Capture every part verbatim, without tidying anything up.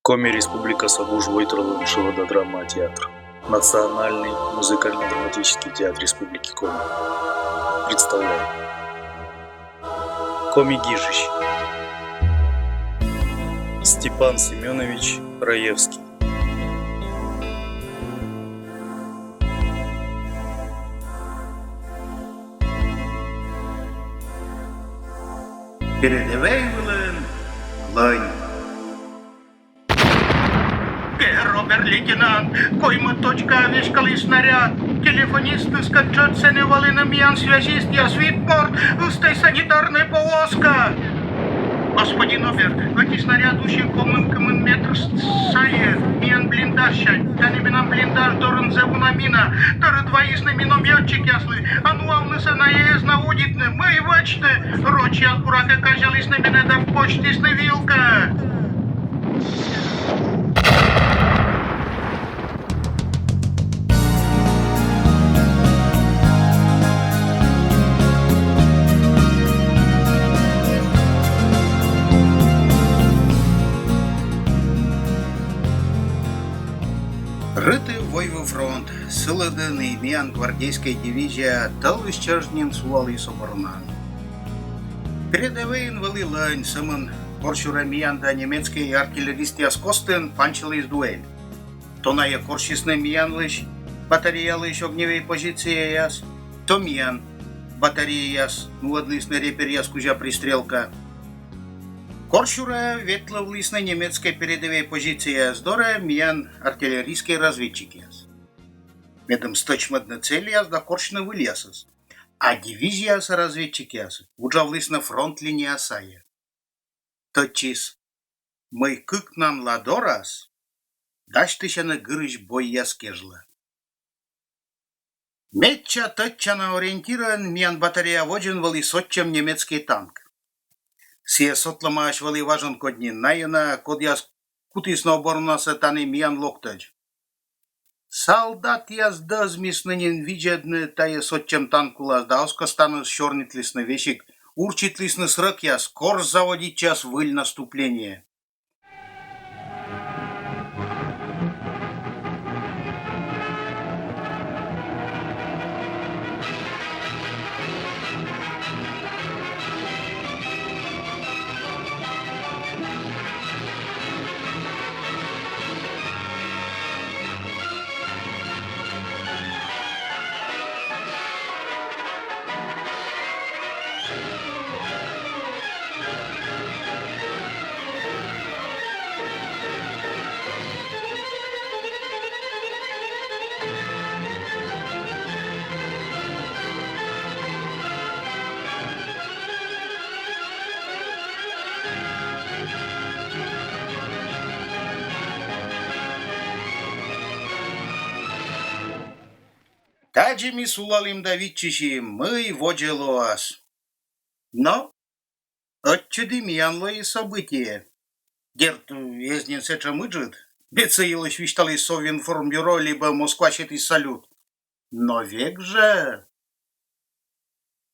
Коми Республикаса вужвойтырлӧн шылада драма театр. Национальный музыкально-драматический театр Республики Коми представляет. Коми гижысь Степан Семёнович Раевский. Передӧвӧй вылын лӧнь. Герр обер-лейтенант, коймӧд точкаӧ веськалі снаряд. Телефонистыскӧд тшӧтш сэні вӧліны миян связистъяс, вит морт, ыстӧй санитарнӧй повозка. Господин обер, ӧти снаряд уси комын кымын метр с-, сайӧ миян блиндажсянь. Тані менам блиндаж дорын зэв уна мина. Тӧрыт вайисны миномётчикъяслы, а нуавнысӧ найӧ эз на удитны. Мый вӧчны? Рочьяс, буракӧ, казялісны менӧ да босьтісны вилкаӧ. Рытыв-войвыв фронт, сы лыдын и миян гвардейскӧй дивизия тӧлысь чӧж нин сулаліс оборонаын. Передӧвӧйын вӧлі лӧнь, сӧмын корсюрӧ миян да немецкӧй артиллеристъяс костын пансьыліс дуэль. То найӧ корсисны миянлысь батареялысь огневӧй позицияяс, то миян батареяяс нуӧдлісны реперъяс кузя пристрелка. Корсюрӧ ветлывлісны немецкӧй передӧвӧй позицияяс дорӧ миян артиллерийскӧй разведчикъяс, медым стӧчмӧдны цельяс да корсьны выльясӧс. А дивизияса разведчикъяс вуджавлісны фронт линия сайӧ. Тӧдчис, мый кыкнанла дорас дасьтысьӧны гырысь бойяс кежлӧ. Медся тӧдчана ориентирӧн миян батарея водзын вӧлі сотчӧм немецкӧй танк. Сійӧ сотлӧмаӧсь вӧлі важӧн кодь нин, найӧ на, кодъяс кутісны оборонасӧ тані миян локтӧдз. Салдатъяс дӧзмисны нин видзӧдны тайӧ сотчӧм танк улас да ас кӧ станыс сёрнитлісны, весиг урчитлісны срӧкъяс, кор заводитчас выль наступление. Тадзи ми сулалім да виччысим, мый водзӧ лоас. Но ӧтчыд и миян лои событие. Дерт, эз нин сэтшӧм ыджыд, мед сы йылысь висьталіс Совинформбюро либӧ Москва сетіс салют. Но век жӧ.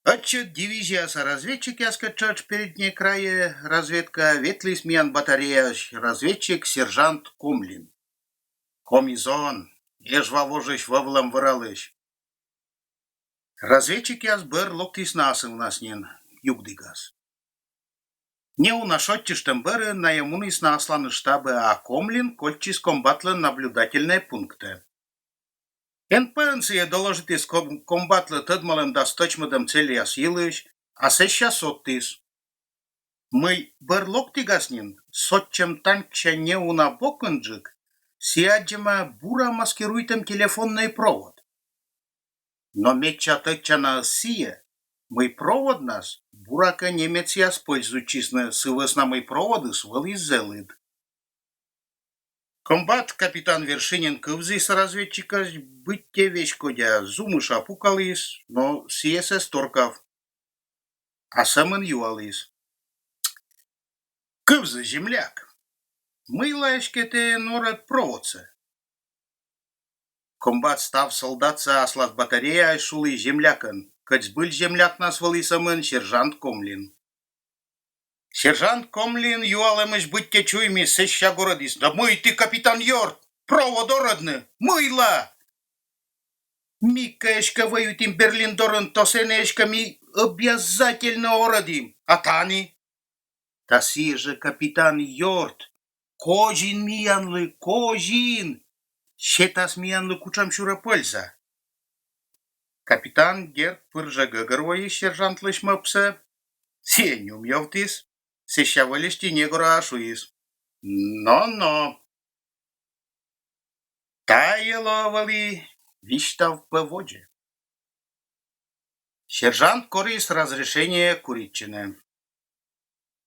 Ӧтчыд дивизияса разведчикъяскӧд тшӧтш передньӧй крайӧ разведкаӧ ветліс миян батареяысь разведчик сержант Комлин. Коми зон, Эжва вожысь вӧвлӧм вӧралысь. Разведчикъяс бӧр локтісны асывнас нин югдігас. Неуна шойччыштӧм бӧрын найӧ мунісны асланыс штабӧ, а Комлин кольччис комбатлӧн наблюдательнӧй пунктӧ. Н П-ын сійӧ доложитіс ком-, комбатлы тӧдмалӧм да стӧчмӧдӧм цельяс йылысь, а сэсся содтіс, мый бӧр локтігас нин сотчӧм танксянь неуна бокынджык сійӧ аддзӧма бура маскируйтӧм телефоннӧй провод. Но медся тӧдчанаыс сійӧ, мый проводнас, буракӧ, немецъяс пользуйтчисны, сы вӧсна мый проводыс вӧлі зэлыд. Комбат капитан Вершинин кывзіс разведчикӧс быттьӧ веськодя, зумыша пукаліс, но сійӧс эз торкав, а сӧмын юаліс: «Кывзы, земляк, мыйла эськӧ тэ эн орӧд проводсӧ?» Комбат став солдатсӧ аслас батареяысь шуліс землякӧн, кӧть збыль землякнас вӧлі сӧмын сержант Комлин. Сержант Комлин юалӧмысь быттьӧ чуймис, сэсся горӧдіс: «Да мый ті, капитан ёрт, провод орӧдны? Мыйла? Ми кӧ эськӧ воюйтім Берлин дорын, то сэні эськӧ ми обязательнӧ орӧдім. А тані?» «Да сійӧ жӧ, капитан ёрт, козин миянлы, козин. Сетас миянлы кутшӧмсюрӧ польза». Капитан, дерт, пыр жӧ гӧгӧрвоис сержантлысь мӧвпсӧ. Сійӧ нюмъявтіс, сэсся вӧлисти негораа шуис: «Но-но. Тайӧ лоӧ вӧлі висьтав пӧ водзӧ». Сержант корис разрешение куритчыны.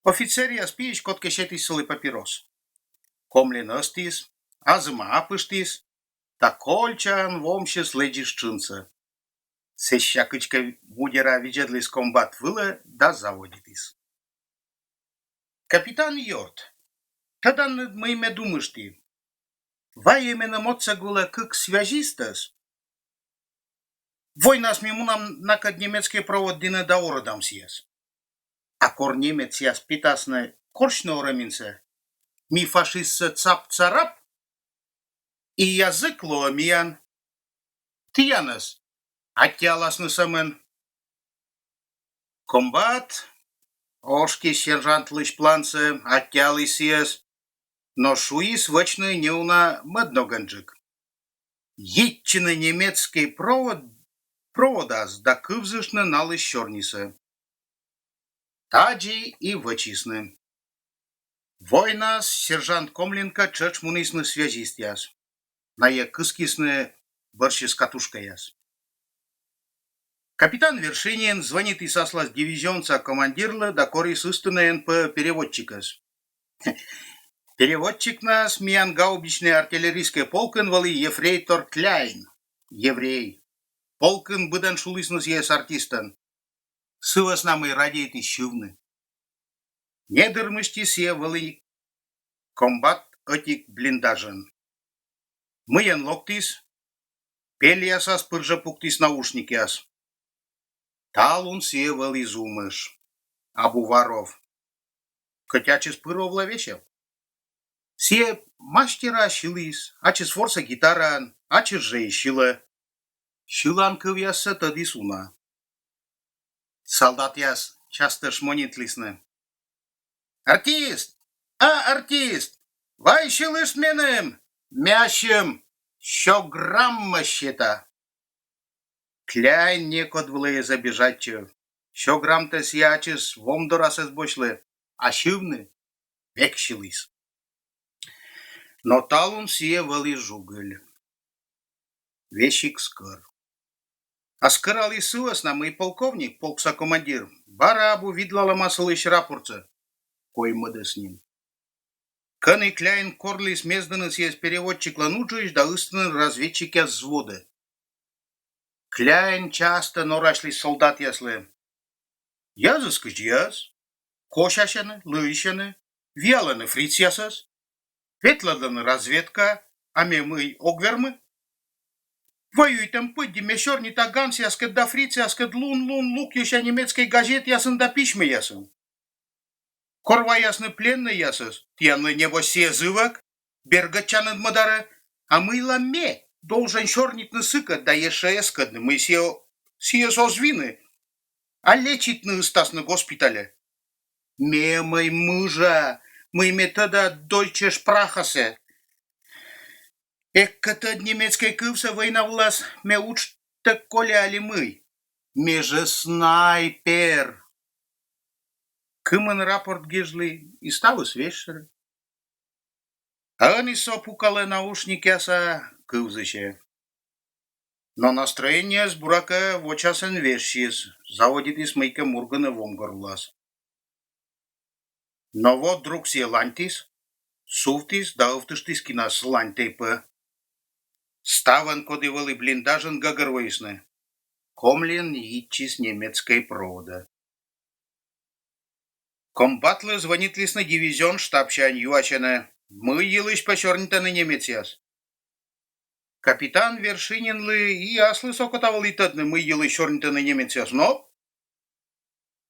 Офицеръяс пиысь кодкӧ сетіс сылы папирос. Комлин ӧзтіс, азыма апыштіс да кольчаӧн вомсис лэдзис тшынсӧ. Сэсся кыдзкӧ мудера видзӧдліс комбат вылӧ да заводитіс: «Капитан ёрт, тӧданныд, мый ме думышті? Вайӧ меным отсӧг вылӧ кык связистӧс. Войнас ми мунам накӧд немецкӧй провод дінӧ да орӧдам сійӧс. А кор немецъяс петасны корсьны орӧминсӧ, ми фашистсӧ цап-царап, и язык лоӧ миян. Тіянӧс аттьӧаласны сӧмын». Комбат ошкис сержантлысь плансӧ, аттьӧаліс сійӧс, но шуис вӧчны неуна мӧд ногӧнджык: йитчыны немецкӧй провод, проводас да кывзыштны налысь сёрнисӧ. Тадзи и вӧчисны. Войнас сержант Комлинкӧд тшӧтш мунісны связистъяс. Найӧ кыскисны бӧрсьыс катушкаяс. Капитан Вершинин звӧнитіс аслас дивизионса командирлы да корис ыстыны НП-ӧ переводчикӧс. Переводчикнас миян гаубичнӧй артиллерийскӧй полкын вӧлі ефрейтор Кляйн, еврей. Полкын быдӧн шулісны сійӧс артистӧн. Сы вӧсна мый радейтіс сьывны. Недыр мысти сійӧ вӧлі комбат ӧтик блиндажын. Мыйӧн локтіс, пельясас пыр жӧ пуктіс наушникъяс. Талун сійӧ вӧлі зумыш, абу варов. Кӧть ачыс пыр овлӧ весел. Сійӧ мастера сьыліс, ачыс ворсӧ гитараӧн, ачыс жӧ и сьылӧ. Сьылан кывъяссӧ тӧдіс уна. Солдатъяс частӧ шмонитчисны: «Артист! А, артист! Вай сьылышт меным! Ме ассьым сё граммӧс сета!» Кляйн некод вылӧ эз ӧбижайтчы. Сё граммтӧ сійӧ ачыс вом дорас эз босьтлы, а сьывны век сьыліс. Но талун сійӧ вӧлі жугыль. Весиг скӧр. А скӧраліс сы вӧсна, мый полковник, полкса командир, бара абу видлалӧма сылысь рапортсӧ, коймӧдӧ с ним. Кӧні Кляйн корліс мездыны сійӧс переводчиклӧн уджысь да ыстыны разведчикъяс взводӧ. Кляйн частӧ норасьліс солдатъяслы: йӧзыс кыдз йӧз, косясьӧны, лыйсьӧны, виалӧны фрицъясӧс, ветлӧдлӧны разведкаӧ, а ме мый, ог вермы? Воюйтӧм пыдди ме сёрнита гансъяскӧд да фрицъяскӧд лун-лун лукйыся немецкӧй газетъясын да письмӧясын. Кор ваясны пленнӧйясӧс, тіянлы, небось, сійӧ зывӧк, бергӧдчанныд мӧдарӧ, а мыйла ме должен сёрнитны сыкӧд да ещӧ эскӧдны, мый сійӧ, сійӧс оз вины, а лечитны ыстасны госпитальӧ? Ме мый мыжа, мый ме тӧда дойче шпрахасӧ? Эк кӧ тӧд немецкӧй кывсӧ война вылас, ме уджтӧг кольӧ али мый. Ме жӧ снайпер. Кымын рапорт гижлі, и ставыс весьшӧрӧ. А ӧні со пукалӧ наушникъяса, кывзысьӧ. Но настроениеыс, буракӧ, вочасӧн вежсис, заводитіс мыйкӧ мургыны вомгорулас. Но вот друг сійӧ ланьтіс, сувтіс да ӧвтыштіс кинас ланьтӧй пӧ. Ставӧн, коді вӧлі блиндажын, гӧгӧрвоисны: Комлин йитчис немецкӧй проводӧ. Комбатлы звӧнитлісны дивизион штабсянь, юасьӧны, мый йылысь пӧ сёрнитӧны немецъяс. Капитан Вершининлы и аслыс окота вӧлі тӧдны, мый йылысь сёрнитӧны немецъяс, но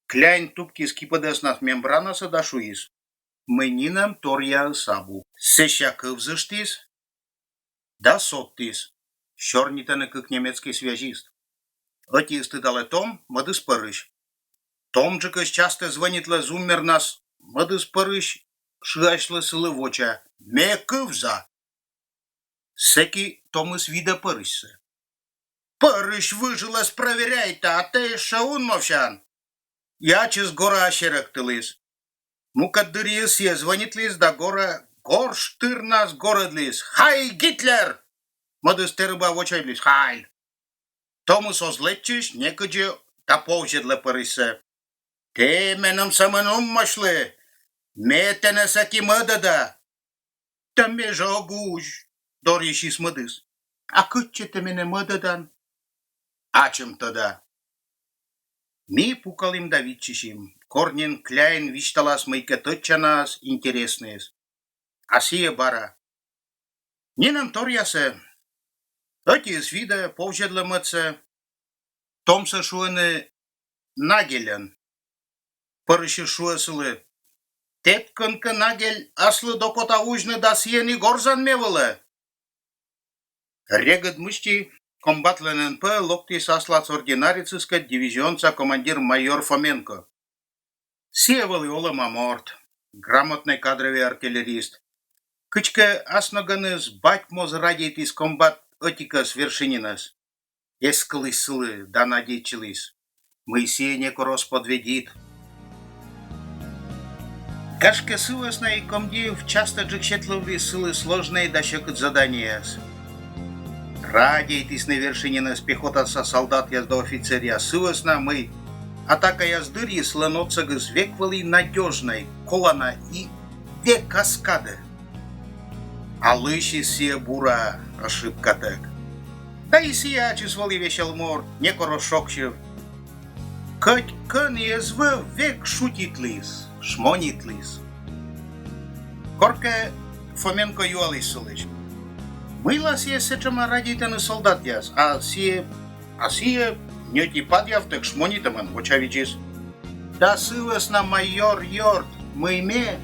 Кляйн тупкис кипыдӧснас мембранасӧ да шуис, мый нинӧм торъяыс абу. Сэсся кывзыштіс да содтіс: сёрнитӧны кык немецкӧй связист. Ӧтиыс тыдалӧ Том, мӧдыс пӧрысь. Томджыкыс частӧ звӧнитлӧ зуммернас мӧдыс пӧрысь шыасьлы, сылы воча: «Ме кывза!» Сэки Томыс видӧ пӧрысьсӧ. «Пӧрысь выжылӧс прӧверяйта, а тэ ещӧ унмовсян!» И ачыс гораа серӧктыліс. Мукӧд дырйиыс сійӧ звӧнитліс да гораа горш тырнас горӧдліс: «Хайль Гитлер!» Мӧдыс тэрыба вочавидзліс: «Хайль!» Томыс оз лэччысь некыдзи да повзьӧдлӧ пӧрысьсӧ: «Тэ меным сӧмын унмовсьлы! Ме тэнӧ сэки мӧдӧда!» «Да ме жӧ ог узь», — дорйысис мӧдыс. «А кытчӧ тэ менӧ мӧдӧдан?» «Ачым тӧда». Ми пукалім да виччысим, кор нин Кляйн висьталас мыйкӧ тӧдчанаӧс интереснӧйӧс. А сійӧ бара: «Нинӧм торъясӧ». Ӧтиыс видӧ, повзьӧдлӧ мӧдсӧ. Томсӧ шуӧны Нагельӧн. Пӧрысьыс шуӧ сылы: «Тэд кӧнкӧ, Нагель, аслыд окота узьны да сійӧн и горзан ме вылӧ». Регыд мысти комбатлӧн Н П локтіс аслас ординарецыскӧд дивизионса командир майор Фоменко. Сійӧ вӧлі олӧма морт, грамотнӧй кадрӧвӧй артиллерист. Кыдзкӧ ас ногӧныс бать моз радейтіс комбат ӧтикӧс, Вершининӧс. Эскыліс сылы да надейтчыліс, мый сійӧ некор оз подведит. Гашкӧ, сы вӧсна и комдив частӧджык сетлывліс сылы сложнӧй да сьӧкыд заданиеяс. Радейтісны Вершининӧс пехотаса салдатъяс да офицеръяс сы вӧсна, мый атакаяс дырйи сылӧн отсӧгыс век вӧлі надёжнӧй, колана и век ас кадӧ. А лыйсис сійӧ бура, ӧшыбкатӧг. Да и сійӧ ачыс вӧлі весел морт, некор оз шогсьыв. Кӧть кӧн и эз вӧв, век шутитліс, шмонитліс. Коркӧ Фоменко юаліс сылысь, мыйла сійӧс сэтшӧма радейтӧны солдатъяс, а сійӧ, а сійӧ ньӧти падъявтӧг шмонитӧмӧн вочавидзис: «Да сы вӧсна, майор ёрт, мый ме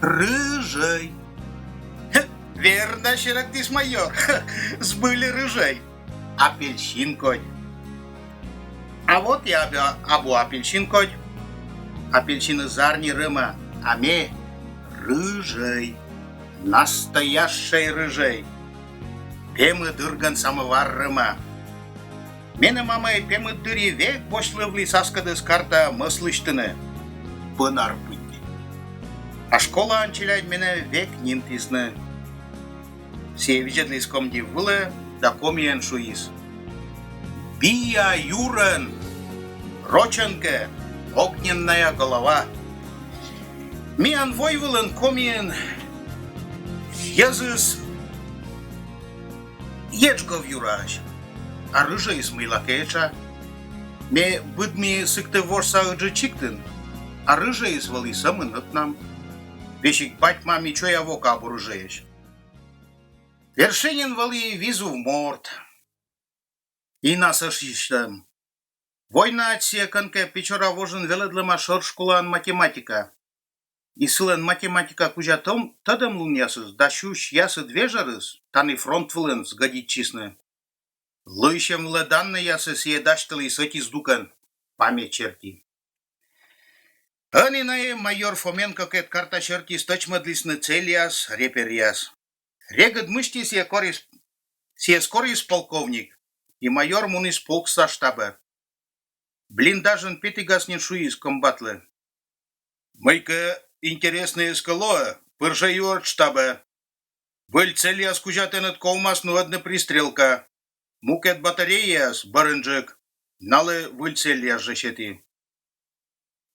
рыжӧй». «Хе, вернӧ, — серӧктіс майор, — збыль рыжӧй. Апельсин кодь». «А вот и абу, абу апельсин кодь. Апельсиныс зарни рӧма, а ме рыжӧй, настоящӧй рыжӧй. Пемыд ыргӧн самӧвар рӧма». Менӧ мамӧй пемыд дырйи век босьтлывліс аскӧдыс картаӧ мӧс лысьтыны, пӧнар пыдди. А школаын челядь менӧ век нимтісны. Сійӧ видзӧдліс комдив вылӧ да комиӧн шуис: «Биа юрӧн, рочӧн кӧ, огненная голова». Миян войвылын комиын йӧзыс еджгов юраӧсь, а рыжӧйыс мыйлакӧ этша. Ме быдми Сыктыв вожса ыджыд сиктын, а рыжӧйыс вӧлі сӧмын ӧтнам. Весиг бать-мам и чоя-вока абу рыжӧйӧсь. Вершинин вӧлі визув морт. И на сӧсьысьтӧм. Войнаӧдз сійӧ кӧнкӧ Печора вожын велӧдлӧма шӧр школаын математика. И сылӧн математика кузя тӧдӧмлунъясыс да сюсь ясыд вежӧрыс тані, фронт вылын, сгӧдитчисны. Лыйсьӧм вылӧ данныйяссӧ сійӧ дасьтыліс ӧти здукӧн, память серти. Ӧні найӧ майор Фоменкокӧд карта серти стӧчмӧдлісны цельяс, реперъяс. Регыд мысти сійӧ корис, сійӧс корис полковник, и майор муніс полкса штабӧ. Блиндажын петігас нин шуис комбатлы: «Мыйкӧ интереснӧйыс кӧ лоӧ, пыр жӧ юӧрт штабӧ. Выль цельяс кузя тэныд ковмас нуӧдны пристрелка. Мукӧд батареяяс бӧрынджык, налы выль цельяс жӧ сеті».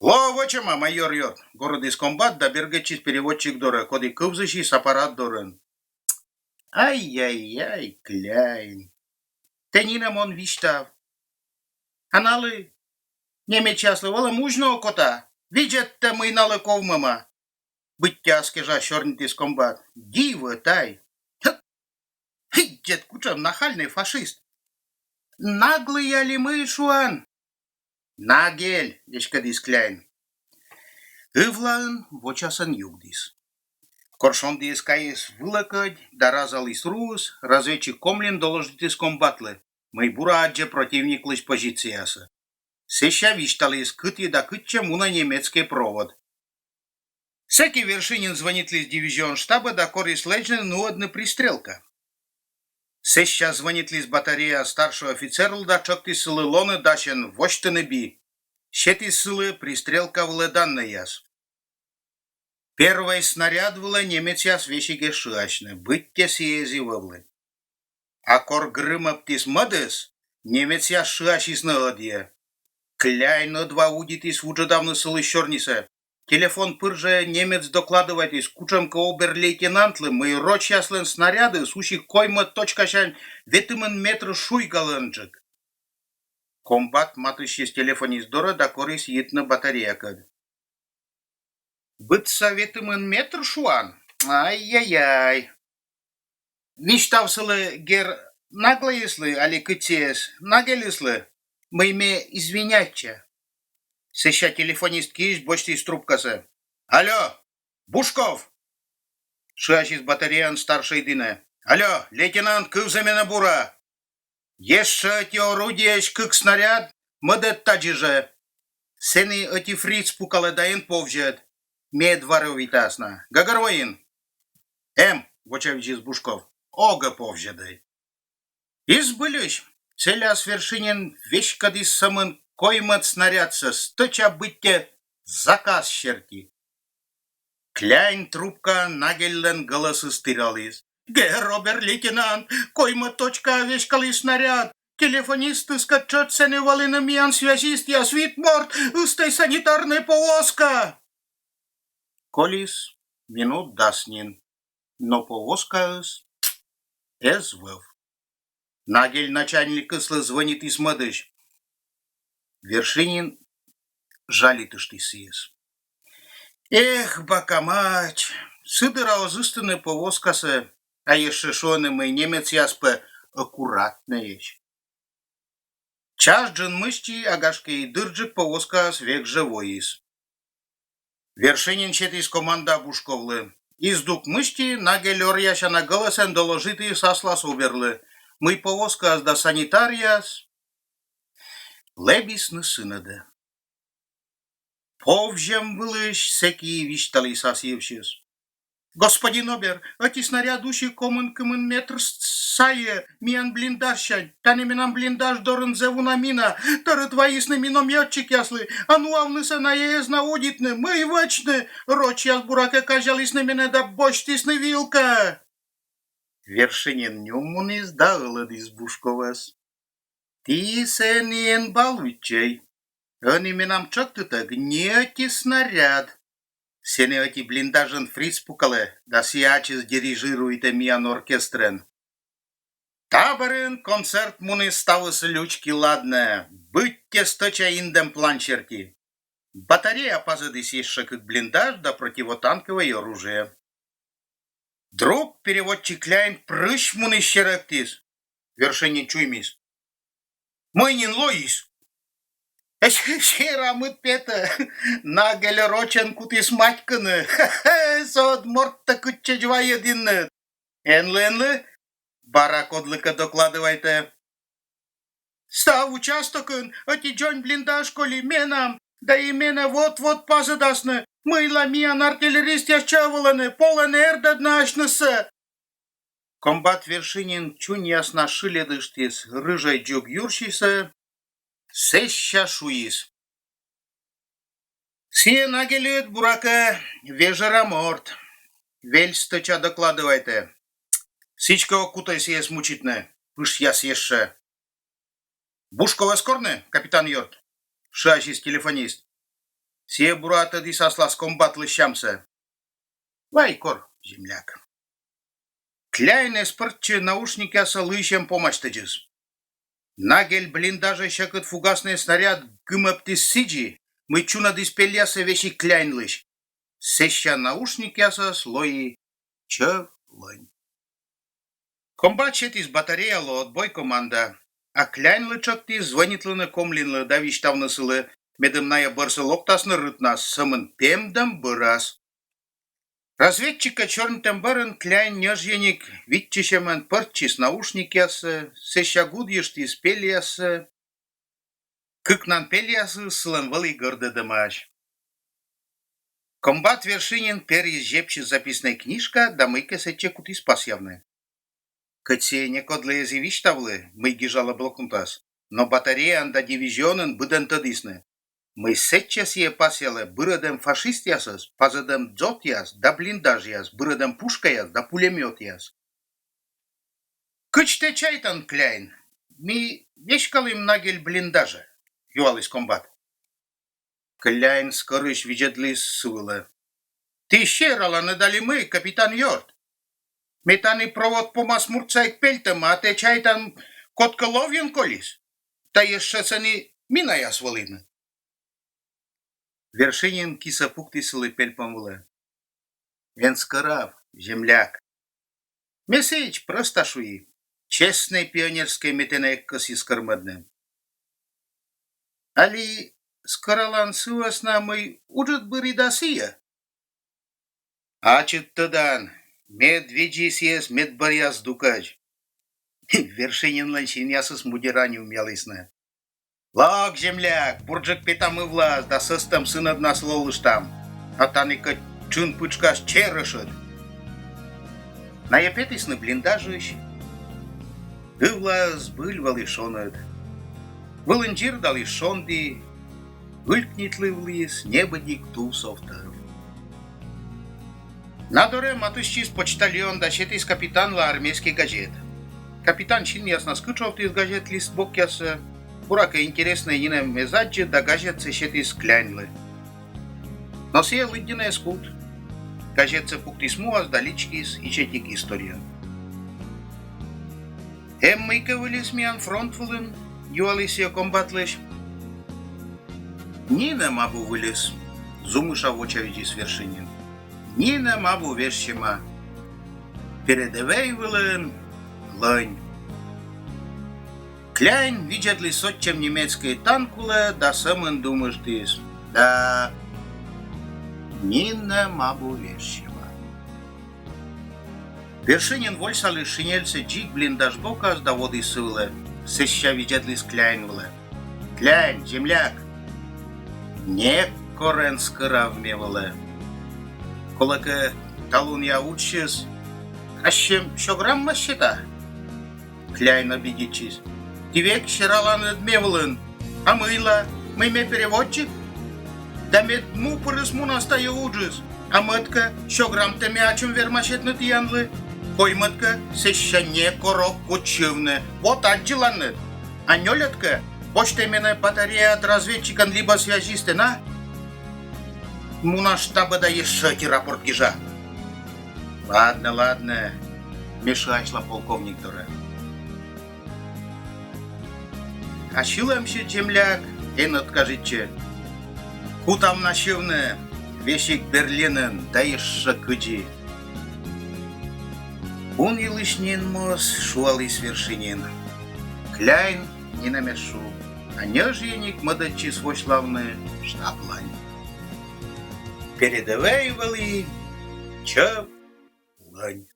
«Лоӧ вӧчӧма, майор ёрт», — горӧдіс комбат да бергӧдчис переводчик дорӧ, коді кывзысис аппарат дорын. «Ай-яй-яй, Кляйн, тэ нинӧм он висьтав. А налы, немецъяслы, вӧлӧм, узьны окота. Видзӧдтӧ, мый налы ковмӧма», — быттьӧ ас кежас сёрнитіс комбат. «Дивӧ тай. Хе, видзӧд, кутшӧм нахальнӧй фашист. Наглый али мый, шуан. Нагель! — веськӧдіс Кляйн. Ывлаын вочасӧн югдіс. Кор шондіыс кайис вылӧ кӧдь да разаліс руыс, разведчик Комлин доложитіс комбатлы, мый бура аддзӧ прӧтивниклысь позицияяссӧ. Сэсся висьталіс, кыті да кытчӧ мунӧ немецкӧй провод. Сэки Вершинин звӧнитліс дивизион штабӧ да корис лэдзны нуӧдны пристрелка. Сэсся звӧнитліс батареяӧ старшӧй офицерлы да тшӧктіс сылы лоны дасьӧн восьтыны би. Сетіс сылы пристрелка вылӧ даннӧйяс. Первой снаряд вылӧ немецъяс весиг эз шыасьны, быттьӧ сійӧ эз и вӧвлы. А кор грымӧбтіс мӧдыс, немецъяс шыасисны ӧдйӧ. Кляйн ӧдва удитіс вуджӧдавны сылысь сёрнисӧ. Телефон пыр жӧ немец докладывайтіс кутшӧмкӧ обер-лейтенантлы, мый рочьяслӧн снарядыс уси коймӧд точкасянь ветымын метр шуйгалӧнджык. Комбат матыстчис телефонист дорӧ да корис йитны батареякӧд. Быдса ветымын метр, шуан? Ай-яй-яй. Висьтав сылы, герр Наглӧйыслы али кыдз сійӧс, Нагельыслы, мый ме извиняйтча. Сэсся телефонист киысь босьтіс трубкасӧ. Алло, Бушков! — шыасис батареяын старшӧй дінӧ. Алло, лейтенант, кывзы менӧ бура. Ещӧ ӧти орудиеысь кык снаряд мӧдӧд тадзи жӧ. Сэні ӧти фриц пукалӧ да эн повзьӧд. Мед варовитас на. Гӧгӧрвоин? Эм, — вочавидзис Бушков. Огӧ повзьӧдӧй. И збыльысь, сэсся Вершинин веськӧдіс сӧмын коймӧд снарядсӧ, стӧча быттьӧ заказ серти. Кляйн трубкаын Нагельлӧн гӧлӧсыс тіраліс. Герр обер-лейтенант, коймӧд точкаӧ веськаліс снаряд. Телефонистыскӧд тшӧтш сэні вӧліны миян связистъяс, вит морт, ыстӧй санитарнӧй повозка. Коліс минут дас нин, но повозкаыс эз вӧв. Нагель начальникыслы звӧнитіс мӧдысь. Вершинин жалитыштіс сійӧс. Эх, бакамач! Сы дыра оз ыстыны повозкасӧ, а ещӧ шуӧны, мый немецъяс пӧ аккуратнӧйӧсь. Час джын мысти, а гашкӧ и дырджык, повозкаыс век жӧ воис. Вершинин сетіс команда Бушковлы. И здук мысти Нагель оръясяна гӧлӧсӧн доложитіс аслас оберлы, мый повозкаыс да санитаръяс лэбисны сынӧдӧ. Повзьӧм вылысь сэки висьталіс ас йывсьыс. Господин обер, ӧти снаряд уси комын кымын метр сайӧ миян блиндажсянь. Тані менам блиндаж дорын зэв уна мина. Тӧрыт вайисны миномётчикъяслы, а нуавнысӧ найӧ эз на удитны. Мый вӧчны? Рочьяс, буракӧ, казялісны менӧ да босьтісны вилкаӧ. Вершинин нюм муніс да ӧлӧдіс Бушковӧс. Ті сэні эн балуйтчӧй. Ӧні менам тшӧктытӧг ни ӧти снаряд. Сэні ӧти блиндажын фриц пукалӧ да сійӧ ачыс дирижируйтӧ миян оркестрӧн. Та бӧрын концерт муніс ставыс лючки-ладнӧ, быттьӧ стӧча индӧм план серти. Батарея пазӧдіс ещӧ кык блиндаж да противотанкӧвӧй оружие. Друг переводчик Кляйн прысь муніс, серӧктіс. Вершинин чуймис. Мый нин лоис? Эськӧ серамыд петӧ. Нагель рочӧн кутіс матькыны. Со ӧд мортӧ кытчӧдз вайӧдінныд. Энлы, энлы, бара кодлыкӧ докладывайтӧ. Став участокын ӧти дзонь блиндаж коли, менам, да и менӧ вот-вот пазӧдасны. Мыйла миян артиллеристъяс чӧв олӧны, полӧны эрдӧдны асьнысӧ? Комбат Вершинин чуньяснас шыльӧдыштіс рыжӧй дзуг юрсисӧ, сэсся шуис. Сійӧ Нагельыд, буракӧ, вежӧра морт. Вель стӧча докладывайтӧ. Сідзкӧ, ог кутӧй сійӧс мучитны, пышъяс ещӧ. Бушковӧс корны, капитан ёрт? — шыасис телефонист. Сійӧ бура тӧдіс аслас комбатлысь сямсӧ. Вай кор, земляк. Кляйн эз пӧрччы наушникъяссӧ лыйсьӧм помасьтӧдзыс. Нагель блиндажӧ сьӧкыд фугаснӧй снаряд гымӧбтіс сідзи, мый чунӧдіс пельяссӧ весиг Кляйнлысь. Сэсся наушникъясас лои чӧв-лӧнь. Комбат сетіс батареялы отбой команда, а А Кляйнлы тшӧктіс звӧнитлыны Комлинлы да висьтавны сылы, медым найӧ бӧрсӧ локтасны рытнас сӧмын пемдӧм бӧрас. Разведчиккӧд сёрнитӧм бӧрын Кляйн ньӧжйӧник виччысьӧмӧн пӧрччис наушникъяссӧ, сэсся гудйыштіс пельяссӧ. Кыкнан пельясыс сылӧн вӧлі гӧрдӧдӧмаӧсь. Комбат Вершинин перйис зепсьыс записнӧй книжка да мыйкӧ сэтчӧ кутіс пасъявны. Кӧть сійӧ некодлы эз и висьтавлы, мый гижалӧ блокнотас, но батареяын да дивизионын быдӧн тӧдісны, мый сэтчӧ сійӧ пасъялӧ бырӧдӧм фашистъясӧс, пазӧдӧм дзотъяс да блиндажъяс, бырӧдӧм пушкаяс да пулемётъяс. «Кыдз тэ чайтан, Кляйн, ми веськалім Нагель блиндажӧ?» — юаліс комбат. Кляйн скӧрысь видзӧдліс сы вылӧ. «Ті сераланныд али мый, капитан ёрт? Ме тані провод помас муртса эг пельтӧма, а тэ чайтан, кодкӧ ловйӧн колис? Да ещӧ сэні минаяс вӧліны». Вершинин кисӧ пуктіс сылы пельпом вылӧ. «Эн скӧрав, земляк. Ме сідз, прӧста шуи. Честнӧй пионерскӧй ме тэнӧ эг кӧсйы скӧрмӧдны. Али скӧралан сы вӧсна, мый уджыд быри да сійӧ?» «Ачыд тӧдан, медводз сійӧс медбӧръя здукӧдз». Вершининлӧн синъясыс мудера нюмъялісны. «Лок, земляк, бурджык петам ывлаас да сӧстӧм сынӧднас лолыштам. А тані кӧть тшын пытшкас чер ӧшӧд». Найӧ петісны блиндажысь. Ывлаас збыль вӧлі шоныд. Вылын дзирдаліс шонді, ылькнитлывліс небыдик тувсов тӧв. На дорӧ матыстчис почтальон да сетіс капитанлы армейскӧй газет. Капитан синъяснас кытшовтіс газет лист бокъяссӧ, буракӧ, интереснӧйӧс нинӧм эз аддзы, да газетсӧ сетіс Кляйнлы. Но сійӧ лыддьыны эз кут. Газетсӧ пуктіс муас да личкис ичӧтик история. «Эм мыйкӧ выльыс миян фронт вылын?» — юаліс сійӧ комбатлысь. «Нинӧм абу выльыс», — зумыша вочавидзис Вершинин. «Нинӧм абу вежсьӧма. Передӧвӧй вылын лӧнь». Кляйн видзӧдліс сотчӧм немецкӧй танк улӧ да сӧмын думыштіс: «Да, нинӧм абу вежсьӧма». Вершинин вольсаліс шинельсӧ дзик блиндаж бокас да водіс сы вылӧ, сэсся видзӧдліс Кляйн вылӧ. «Кляйн, земляк, некор эн скӧрав ме вылӧ. Колӧкӧ, талунъя уджсьыс ассьым сё граммӧс сета?» Кляйн обидитчис: «Ті век сераланныд ме вылын. А мыйла? Мый ме переводчик? Да мед му пырыс мунас тайӧ уджыс. А мӧд-кӧ, сё граммтӧ ме ачым верма сетны тіянлы. Коймӧд-кӧ, сэсся некор ог кут сьывны. Вот аддзыланныд. А нёльӧд-кӧ, босьтӧй менӧ батареяад разведчикӧн либӧ связистӧн, а? Муна штабӧ да ещӧ ӧти рапорт гижа». «Ладнӧ, ладнӧ, ме шыасьла полковник дорӧ». «А сьылӧмсьыд, земляк, эн ӧткажитчы. Кутам на сьывны весиг Берлинын да ещӧ кыдзи». Ун йылысь нин моз шуаліс Вершинин. Кляйн нинӧм эз шу, а ньӧжйӧник мӧдӧдчис восьлавны штаблань. Передӧвӧй вӧлі чӧв лӧнь.